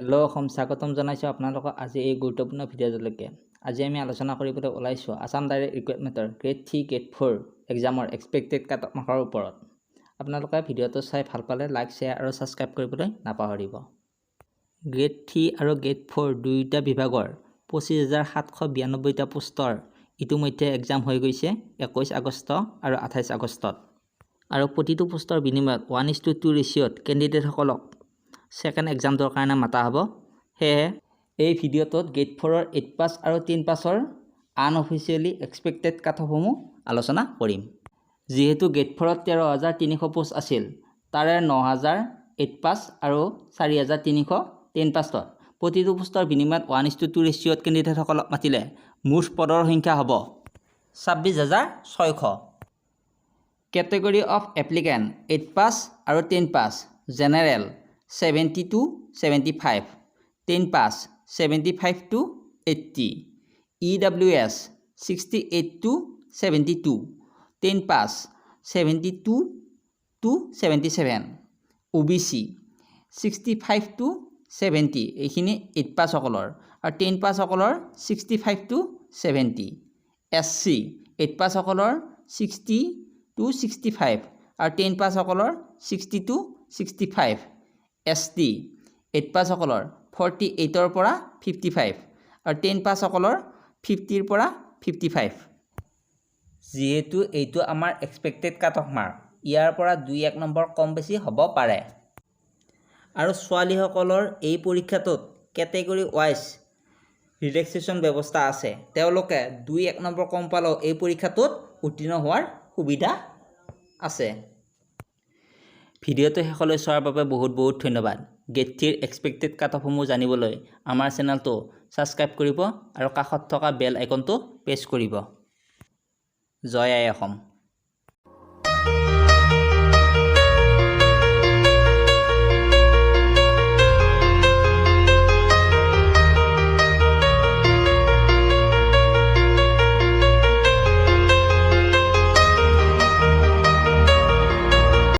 Hello' Assam, স্বাগতম জনাইছোঁ আপোনালোকক আজি এই গুৰুত্বপূৰ্ণ ভিডিঅ'টোলৈকে। আজি আমি আলোচনা কৰিবলৈ ওলাইছোঁ আছাম ডাইৰেক্ট ৰিক্ৰুইটমেণ্টৰ গ্ৰেড 3, গ্ৰেড 4 এক্সামৰ এক্সপেক্টেড কাট অফ মাৰ্কৰ ওপৰত। আপোনালোকে ভিডিঅ'টো চাই ভাল পালে লাইক, শ্বেয়াৰ আৰু ছাবস্ক্ৰাইব কৰিবলৈ নাপাহৰিব। গ্ৰেড 3 আৰু গ্ৰেড 4 দুয়োটা বিভাগৰ 25,792টা পোষ্টৰ ইতিমধ্যে এক্সাম হৈ গৈছে 21 আগষ্ট আৰু 28 আগষ্টত আৰু প্ৰতিটো পোষ্টৰ বিনিময়ত 1:2 ৰেচিঅ'ত কেণ্ডিডেটসকলক ছেকেণ্ড এক্সামটোৰ কাৰণে মাতা হ'ব। সেয়েহে এই ভিডিঅ'টোত গ্ৰেড 4ৰ এইট পাছ আৰু 10 পাছৰ আনঅফিচিয়েলি এক্সপেক্টেড কাট অফসমূহ আলোচনা কৰিম। যিহেতু গ্ৰেড 4ত 13,300 পোষ্ট আছিল, তাৰে 9000 এইট পাছ আৰু 4300 10 পাছত প্ৰতিটো পোষ্টৰ বিনিময়ত 1:2 ৰেচিঅ'ত কেণ্ডিডেটসকলক মাতিলে মুঠ পদৰ সংখ্যা হ'ব 26,600। Category of applicant: eight pass আৰু 10 pass, general 70 to 75, 10 pass 75 to 80, EWS 68 to 72, 10 pass 72 to 77, OBC 65 to 70। এইখিনি এইট পাছসকলৰ আৰু 10 পাছসকলৰ 65 to 70। SC eight পাছসকলৰ 60 to 65 আৰু 10 পাছসকলৰ 60 to 65। ST eight পাছসকলৰ 48ৰ পৰা 55 আৰু 10 পাছসকলৰ 50ৰ পৰা 55। যিহেতু এইটো আমাৰ এক্সপেক্টেড কাট অফ মাৰ্ক, ইয়াৰ পৰা দুই এক নম্বৰ কম বেছি হ'ব পাৰে। আৰু ছোৱালীসকলৰ এই পৰীক্ষাটোত কেটেগৰী ৱাইজ ৰিলেক্সেশ্যন ব্যৱস্থা আছে। তেওঁলোকে দুই এক নম্বৰ কম পালেও এই পৰীক্ষাটোত উত্তীৰ্ণ হোৱাৰ সুবিধা আছে। ভিডিঅ'টো শেষলৈ চোৱাৰ বাবে বহুত বহুত ধন্যবাদ। গ্ৰেড 3ৰ এক্সপেক্টেড কাট অফসমূহ জানিবলৈ আমাৰ চেনেলটো ছাবস্ক্ৰাইব কৰিব আৰু কাষত থকা বেল আইকনটো প্ৰেছ কৰিব। জয় আই অসম।